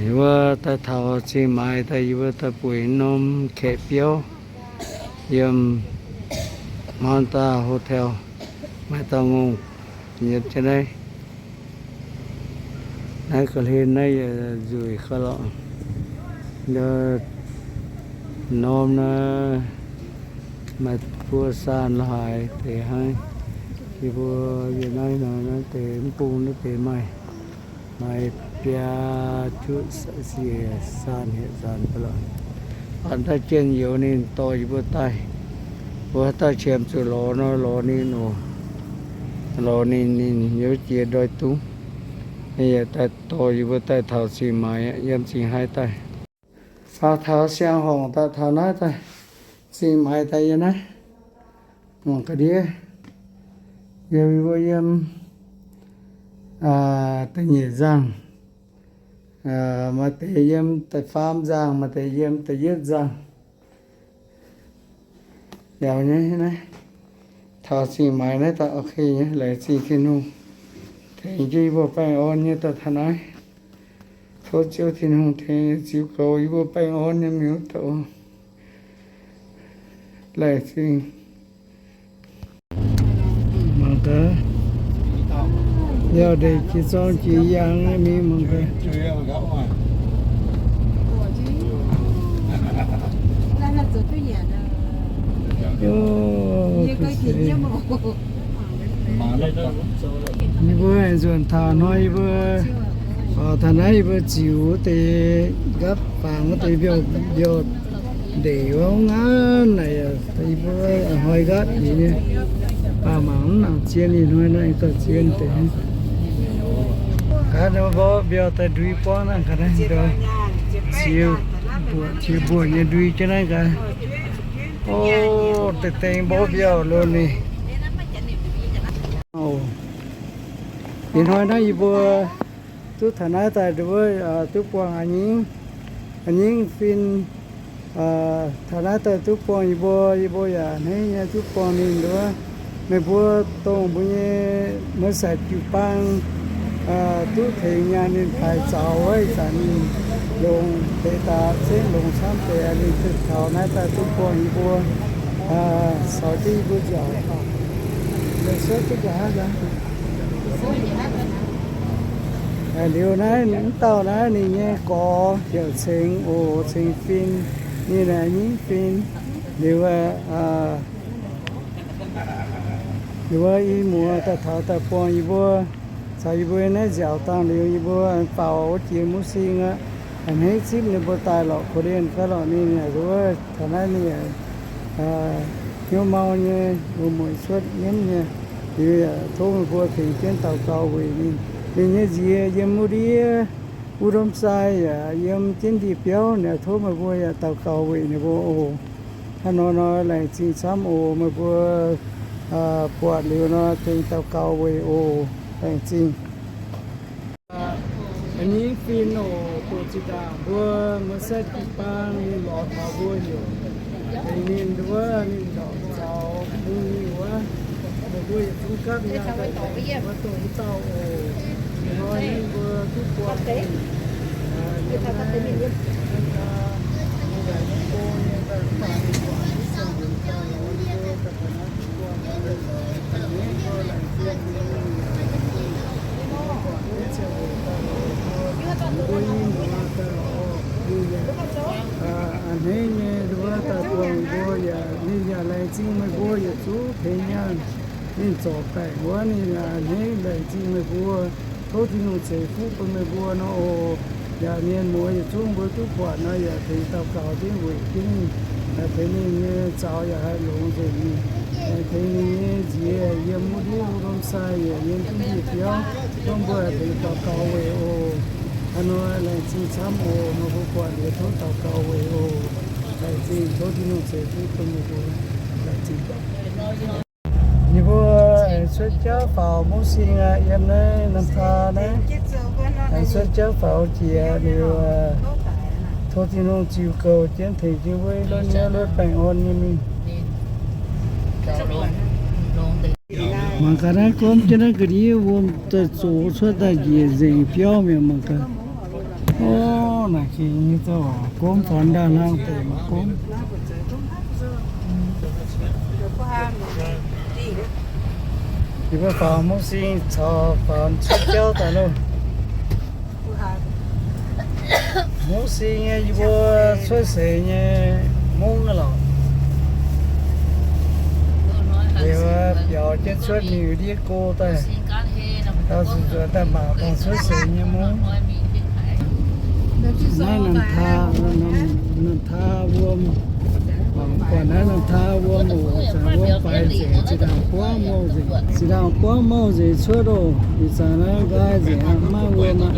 Yie mbuo daaih taux Cing Maix daaih, yie mbuo daaih bueix norm kaeqv biauv yiem Manta Hotel, maaih dauh ngongh yiem jienv naaiv. Naaiv ga'hlen naaiv yaac nzueic ga'lorqc. Norm naaiv maaih buo saan la'haaix deix hnangv. Yie mbuo yiem naaiv nor, naaiv deix mv bung naaiv deix maaih, maaih biaa juqv siec saan hietc saan ba'laqc. Aa, daaih jienv youz ninh dorh yie mbuo daaih. Mbuo haaix dauh qiemx zuqc lorz nor lorz ninh oc. Lorz ninh, ninh yiem jiex ndoih dungv. Ninh yaac daaih dorh yie mbuo daaih taux Cing Maix, yiem Cing Haih daaih. Taux Siang-Horngc daaih, taux naaiv daaih, Cing Maix daaih yiem naaiv. Mangc ga'ndiev, yiem, yie mbuo yiem da'nyeic nzangh, maaih deix yiem da'faam nzangh, maaih deix yiem da'yietv nzangh. Yaac nyei naaiv, taux Cing Maix naaiv daaih, ok nyei, laengz zingh Tin-Hungh tengx jienv yie mbuo baengh orn nyei daaih taux naaiv. Tov Ziouv Tin-Hungh tengx ziux goux yie mbuo baengh orn nyei miuc-douz. Laengz zingh. Mangc gaax, yaac ndeic jiex zorng jiex yangh nyei mingh mangc gaax. Yie mbuo aengx nzuonx taux hnoi yie mbuo, taux naaiv yie mbuo ziux wuov deix nqapv fangx wuov deix mbiauh, mbiauh ndeic wuov ngaanv naaic, yie mbuo hnoi nqapv jiex nyei, baac mangc mv nangc zien, ih hnoi naaiv gauh zien deix. Gaax mborqv mbiauh daaih ndui buangv naaiv gaax, naaiv ziex mbuoqc, ziex mbuoqc nyei ndui jienv naaiv gaax. O, deix dengx mborqv mbiauh lon ninh. Ih hnoi naaiv yie mbuo duqv taux naaiv daaih nduov, duqv buangh a'nyingv, a'nyingv fin. Taux naaiv daaih duqv buangh yie mbuo, yie mbuo yaac hneiv nyei duqv buangh ninh nduov. Meih mbuo dongh mbuo nyei muoz-saic jiu-baang duqv tengx nyaanh ninh paaiv zaux wuov ih zanc ninh longx deix daaih, zengv longx camv deix, ninh duqv taux naaiv daaih duqv buangh yie mbuo, caux jienv yie mbuo nziaauc, suotv jienv nqa'haav nzangv. Liuz naaiv mv dauh naaiv ninh nyei gorx heuc Ceng oc, Ceng Fin, ninh naaiv nyingv fin. Liuz, liuz wuov i muoz daaih taux daaih buangh yie mbuo, caux yie mbuo naaiv nziaauc dangh liuz yie mbuo faaux wuov jiex mbuo sing aqv. A'hneiv zipv ninh mbuo daaih lorqc, korv-lienh gaax lorqc ninh aqv. Wuov taux naaiv ninh hnyouv mau nyei, mueiz cuotv nyiemv nyei. Liuz yaac tov meih mbuo tengx jienv daux gaux weic ninh. Ninh nyei nziex yiem wuov ndiev, wuov ndom sai yaac yiem jienv ndie-biauv, ninh tov meih mbuo yaac daux gaux weic ninh mbuo oc. Hnangv nor nor laengz zingh camv oc. Meih mbuo buatc liuz nor tengx daux gaux weic oc. Laengz zingh. A'nyingv fin oc, doqc zinh ndaangc mbuo muoz-saic jiu-baang ninh lorz taux mbuo heuc, tengx ninh nduov ninh ndortv zaux bun ninh wuov, meih mbuo yietc zungv gapv nyaanh daaih tengx mbuo dongh wuov dauh oc. Ih hnoi ninh mbuo duqv buangh ninh, yiem naaiv, yiem naaiv, yiem naaiv go nyei daaih mv baac ninh guangc mv siang-nzunc daaih lorz yie mbuo daaih taux naaiv duqv buangh ninh, ninh mbuo laengz zingh ninh, ninh mbuo guangc mv siang-nzunc daaih lorz yie mbuo, mbuo nyei muoz daaih lorz ninh yaac a'hneiv nyei nduov daaih buangh mbuo yaac, ninh yaac laengz zingh meih mbuo yietc zungv tengx nyaanh. Ninh zorc baengc wuov ninh a'hneiv laengz zingh meih mbuo. Tov Tin-Hungh ceix fuqv bun meih mbuo nor oc. Yaac mienh muoz yietc zungv mbuo duqv buatc nor yaac tengx daux gaux jienv weic jienv ninh, tengx ninh nyei zaux yaac haih longx nzengc, tengx ninh nyei nziex yiem wuov ndiev wuov ndom sai yaac yiem jienv ndie-biauv, tov mbuo tengx daux gaux weic oc. Hnangv nor laengz zingh camv oc. Meih mbuo buatc liuz tov daux gaux weic oc. Laengz zingh, tov Tin-Hungh ceix fuqv bun meih mbuo. Laengz zingh. Yie mbuo aengx cuotv jauv faaux mbuo sing aqv, yiem naaiv Nam Taa naaiv. Aengx cuotv jauv faaux jiex liuz, tov Tin-Hungh ziux goux jienv tengx jienv wuov lotv nyei lotv baengh orn nyei mingh. Mangc gaax naaiv gormv jienv naaiv ga'ndiev wuom daaih zoux cuotv daaih njiec nzengc biauv mi'aqv mangc gaax. O, Naaic gengh nyei zouv, gomv faaux ndaaih hlang deix maiv gomv. Yie mbuo faaux Mungv Sing caux faaux cuotv jauv daaih loh. Mungv Sing nyei yie mbuo cuotv seix nyei mungv lorqc. Liuz biaux jienv cuotv miuc ndiev go daaih, gauh zuqc nzuonx daaih mangc dongh cuotv seix nyei mungv. Naaiv norm taa, norm taa wuom, buatc naaiv norm taa wuom oc, zanc wuom faix nzengc, zinh ndaangc buangv mouh nzengc, zinh ndaangc buangv mouh nzengc cuotv oc. Ih zanc naaiv nqaai nzengc aqv, maiv wuom aqv.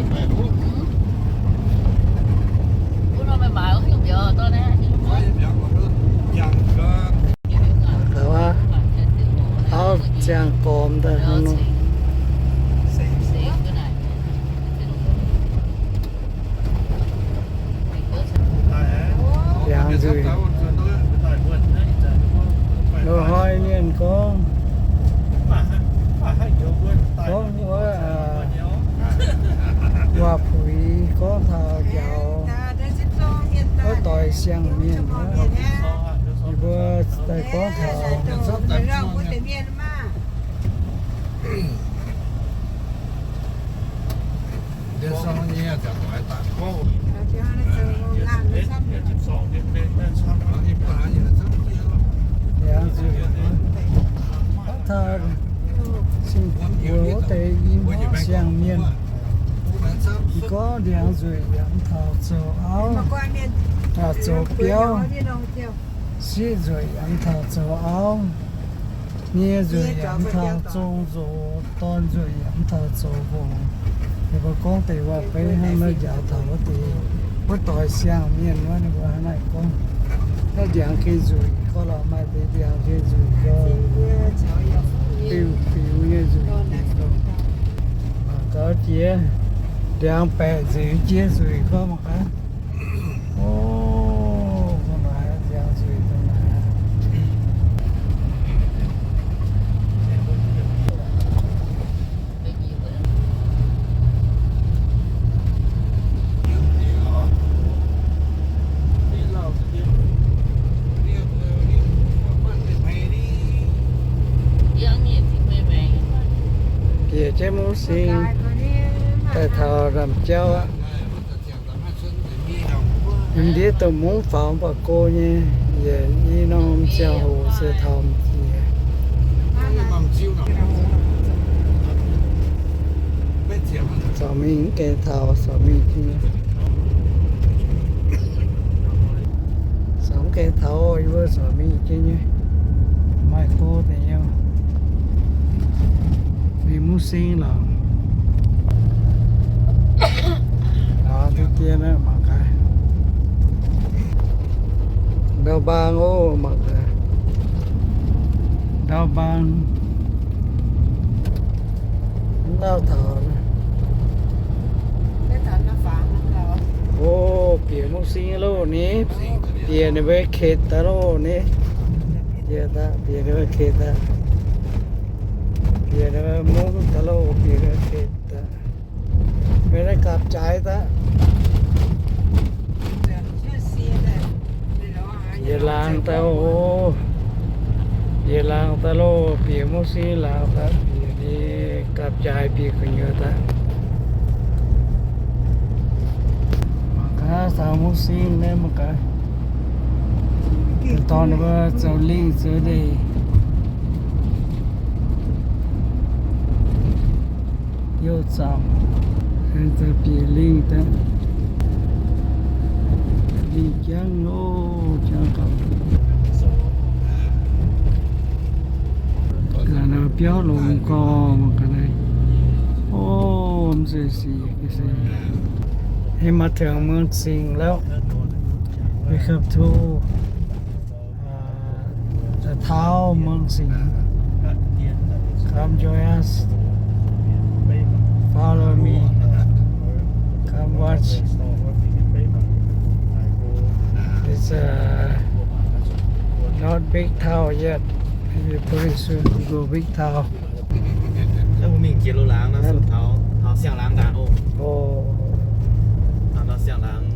Auv ziangh gormx daaih hnangv nor. Ndiangx nzueic. Loz-hnoi mienh gorngv, gorngv wuov, aa, waac-puix gorngv taux njaaux wuov doix siang-mienh, yie mbuo daaih gorngv taux ndiangx nzueic, gorngv taux sing-buoz wuov deix i hmuangv siang-mienh. Yie gorngv ndiangx nzueic yaac mv taux zoux auv, zoux biauv. Sieqv nzueic yaac mv taux zoux auv. Nie nzueic yaac mv taux zong nzox, dorn nzueic yaac mv taux zoux nqox. Yie mbuo gorngv deix waac-beiv hnangv naaiv njaaux taux wuov deix, wuov doix siang-mienh wuov, ninh mbuo hnangv naaic gorngv. Naaiv ndiangx gengh nzueic, gorngv lorqc, maaih deix ndiangx gengh nzueic, diuh fiuv nyei nzueic. Gauh jiex, ndiangx baeqc nzengc jiex nzueic gorngv mangc gaax. O, dongh naaic ndiangx nzueic dongh naaic. Bieqc jienv Mungv Sing daaih taux Namh Jauv aqv. Yiem ndiev dongh mungv faaux mv baac go nyei, yietc i norm ziangh hoc se taux m'jiex. Zorc mingh mv gaengh taux, zorc mingh jienv. Zorc mv gaengh taux, yie mbuo zorc mingh jienv nyei. Maaih go deix nyei. Mingh Mungv Sing lorqc. Aa, deix dien naaiv mangc gaax. Ndau mbaang oc, mangc gaax. Ndau mbaang. Mv lauh taux. O, bieqc Mungv Sing loh ni. Bieqc ninh mbuo ketv daaih loh ni. Bieqc daaih, bieqc ninh mbuo ketv daaih. Bieqc ninh mbuo Mungv daaih loh, bieqc ninh mbuo ketv daaih. Mbuo naaiv gapv-jaaix daaih. Yietc laangz daaih oc. Yietc laangz daaih loh, bieqc Mungv Sing laangz daaih, bieqc ni gapv-jaaix bieqc gu'nyuoz daaih. Mangc gaax, taux Mungv Sing naaiv mangc gaax. Dorh ninh mbuo zoux lingh zoux ndeic. Youh zaamc, bieqc lingh daaih. Lingh jangv loh, jangv gauh. Ga'naaiv biauv longx gorngv mangc ga'naaiv. O, mv zeiz sic, mv zeiz sic. Heh, maaih tengx Mungv Sing lauh. Welcome to, uh, the town Mungv Sing. Come join us. Follow me. Come watch. It's, uh, not big town yet. Maybe pretty soon we go big town. Mingh jiex loz-laangz nor, taux, taux siang-laangz ndaangc oc. O. Taux, taux siang-laangz.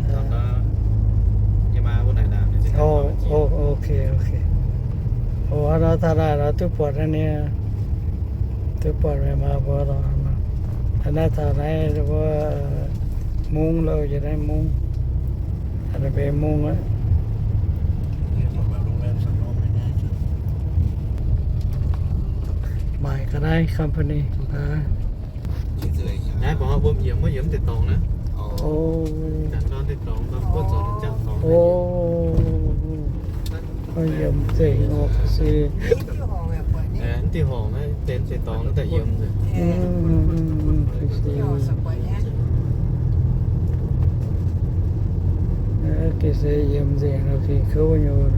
Nor taux naaic nor duqv buatc naaiv nyei, duqv buatc meih maaih mbuo lorqc. Naaiv taux naaiv mbuo mungv louh, yie naaiv mungv, mbuo mungv aqv. Maaic ga'naaiv company. Naaiv mbuo mbuo yiem, mbuo yiem deix dorngx naaiv. Janx ndorm deix dorngx, ndorm buov zoux deix jangv dorngx. Yiem nzengc oc, se. Mv diuh horngc naaiv, deix deix dorngx naaiv daaih yiem nzengc. Gengh se yiem nzengc nor, fingx kouv nyei.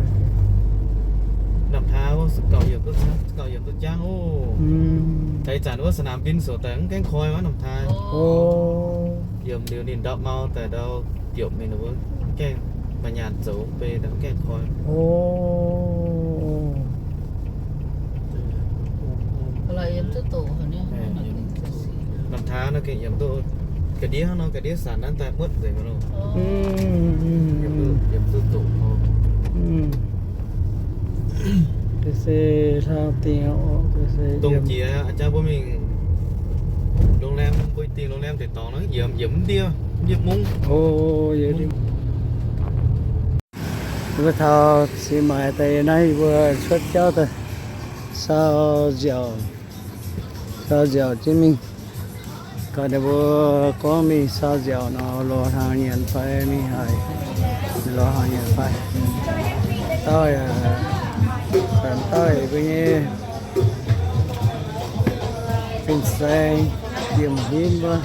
Namh taa wuov se gauh yiem duqv, gauh yiem duqv jangv oc. Daaih ih zanc wuov สนามบิน soc daaih mv gaengh koi wuov namh taa. Yiem liuz ninh ndortv mau daaih ndau biopv mingh wuov, gaengh maaih nyaanh zoux beiv daaih mv gaengh koi. Namh taa nor gengh yiem duqv ga'ndiev hnangv nor, ga'ndiev sanc naaiv daaih muotv nzengc loh. Yiem duqv doqc. Dongh jiex a'jang mbuo mingh โรงแรม, mbuo dingh โรงแรม deix dorngx nor, yiem, yiem ndiev, ndiev mungv. Mbuo taux Cing Maaic daaih naaiv, yie mbuo cuotv jauv daaih sau nziaauc, sau nziaauc jienv mingh. Gaax ninh mbuo gorngv mingh sau nziaauc nor, lorz hnaangx nyanc fai mingh haaix, lorz hnaangx nyanc fai. Dauh yaac, dauh yaac mbuo nyei fin-saeng jiem hmien wuov,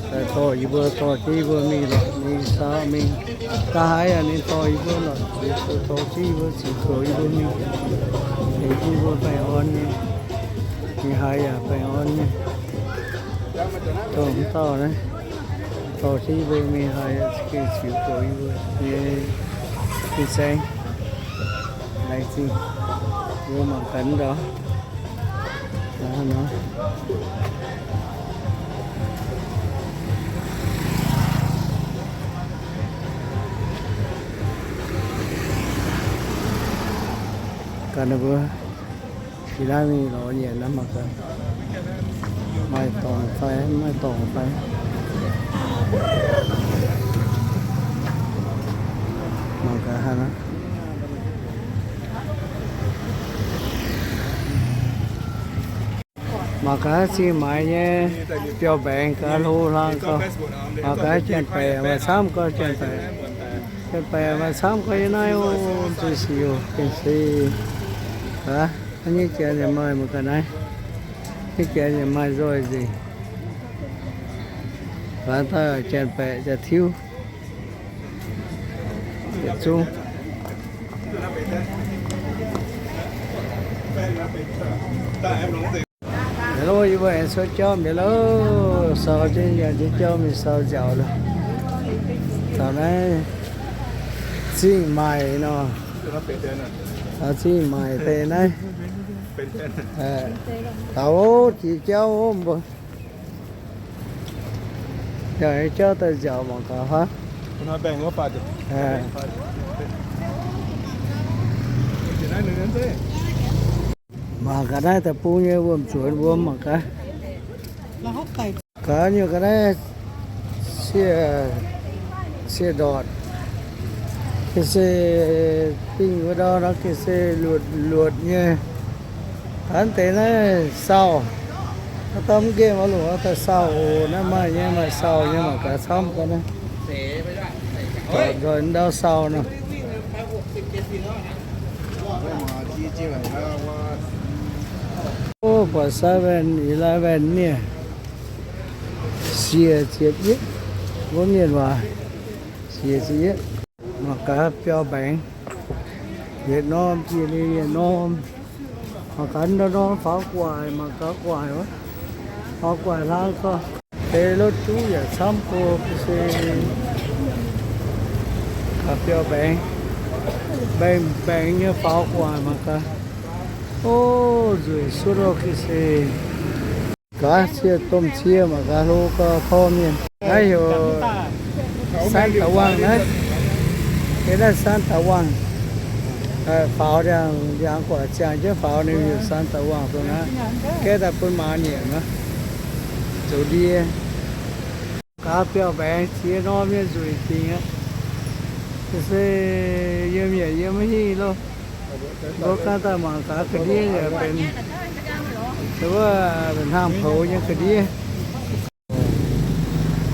daaih dorh yie mbuo, dorh jienv yie mbuo mingh lorqc, mingh sau mingh. Da'haaix yaac ninh dorh yie mbuo lorqc, dorh jienv yie mbuo, ziux goux yie mbuo mingh, tengx jienv yie mbuo baengh orn nyei. Mingh haaix yaac baengh orn nyei. Dongh dauh naaiv dorh jienv yie mbuo mingh haaix yaac gengh ziux goux yie mbuo nyei fin-saeng. Laengz zingh, yie mbuo mangc gaax ndau. Gaax ninh mbuo jiex naaiv mingh lorz nyanc naaiv mangc gaax, maaih dorngx fai mv maaih dorngx fai. Mangc gaax haaix nor. Mangc gaax Cing Maaic nyei biauv-mbaengx gaax hlo hlang gauh. Mangc gaax janx-baeqc maaih camv gauh, janx-baeqc, janx-baeqc maaih camv gauh nyei naaiv oc. Zuqc sic oc, gengh se. Aav, nyei janx yaac maaih mangc gaax naaiv. Nyei janx yaac maaih nzoih nzengc. Gaax dauh janx-baeqc jaax tiuv. Yietc zungv. Hello, yie mbuo aengx cuotv jauv mingh loh. Sau jienv yangh jienv jauv mingh sau nziaauc loh. Taux naaiv Cing Maaic nor. Taux Cing Maaic deix naaiv. Taux jiex jauv mbuo. Yangh jauv daaih nziaauc mangc gaax huaav. Mangc gaax naaiv deic-bung nyei wuom-zuonx wuom mangc gaax. Gaax nyungc ga'naaiv cie, cie ndortc, ga'sie dingh wuov ndau nor ga'sie luotc luotc nyei. Gaax deix naaiv sauh, naaiv dauh mv nqemh oix longc daaih sauh oc. Naaiv maaih nyei, maaih sauh nyei, mangc gaax camv gaax naaiv. Ndortc nzoih ndau sauh nor. Ov, buatc Seven Eleven mienh, siec ziepc yietv, mbuo mienh waac, siec ziepc yietv. Mangc gaax biauv-mbaengx, yietc norm jiex liuz yietc norm. Mangc gaax ndau norm faaux gu'nguaaic, mangc gaax gu'nguaaic wuov, faaux gu'nguaaic hlang gauh. Deix lotv juv yaac camv go, se gaax biauv-mbaengx, mbaengx-mbaengx nyei faaux gu'nguaaic mangc gaax. Ov, nzueic suotv loh ga'sie. Gaax cie domh cie mangc gaax hlo gauh torh mienh. Naaiv heuc San Dau Wangh naaiv. Deix naaiv San Dau Wangh. Faaux ndiangx, ndiangx guatc ziangh jienv faaux, ninh mingh san daaih wangc dongh naaiv, gaeqv daaih bun maaz nyiemc aqv. Zoux ndie. Gaax biauv mbaengx ziex norm nyei nzueic dingc aqv. Se yiem yaac yiem maiv hingh loh. Mbuo ganh daaih mangc gaax ga'ndiev yaac benx, wuov, hnangv poux nyei ga'ndiev.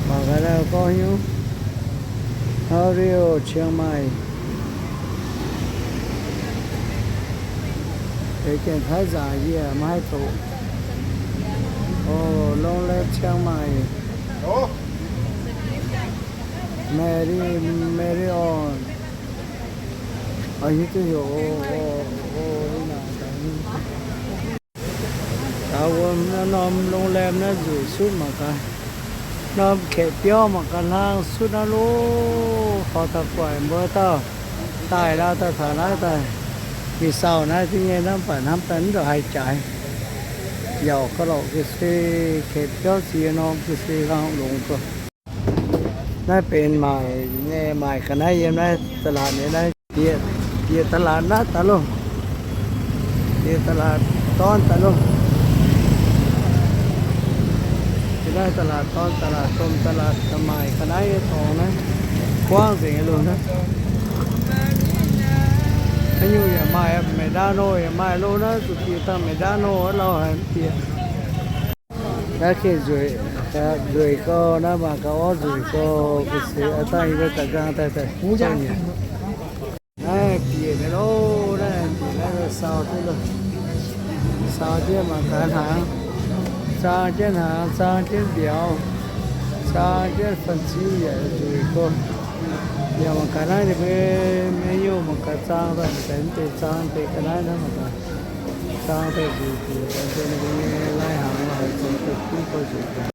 Mangc gaax naaiv gorngv hnyouv, Oreo Chiang Mai. Deix Janx-Taiv nzaangc yie maiv haih doqc. O, โรงแรม Chiang Mai, Marri-, Marriott. Hiuv duqv heuc o, o, o, Gaax wuom norm โรงแรม naaiv nzueic sutv mangc gaax. Norm kaeqv biauv mangc gaax hlang sutv naaiv loh. Horpc taux guaic mbuo dauh daaih lauh, daaih taux naaiv daaih mingh sauh naaiv deix nyei, naaiv mv baac hnamv daaih mv ndongc haih jaaix. Yaac gauh lorqc ga'sie, kaeqv biauv ziex norm ga'sie hlang longx gauh. Naaiv benx maaic, maaic ga'naaiv yiem naaiv ตลาด nyei naaiv. Bieqc ตลาด naaiv daaih loh. Bieqc ตลาด dorn daaih loh. Naaiv ตลาด dorn, ตลาด domh, ตลาด maaic ga'naaiv nyei dorngx naaiv. Buangv nzengc loh naaiv. Haaix nyungc yaac maaih, McDonald yaac maaih loh naaiv, zuqc bieqc dangh McDonald wuov lauh haic bieqc. Naaiv gengh nzueic, nzueic gau, naaiv mangc gaax orv nzueic gau, ga'sie aqv. Dangh yie mbuo daaih nqaang daaih daaih. Naaiv bieqc nyei loh, naaiv bieqc naaiv sau duqv loh. Sau jienv mangc gaax hnaangx, zaang jienv hnaangx, zaang jienv mbiauz, zaang jienv fanh ziu yaac nzueic gau. Yaac mangc gaax naaiv ninh mbuo maiv nyungc mangc gaax zaang daaih, deix zaang deix ga'naaiv naaiv mangc gaax. Zaang daaih nzueic bieqc, ninh mbuo nyei lai-hnaangx haiz zoux duqv gau nzueic.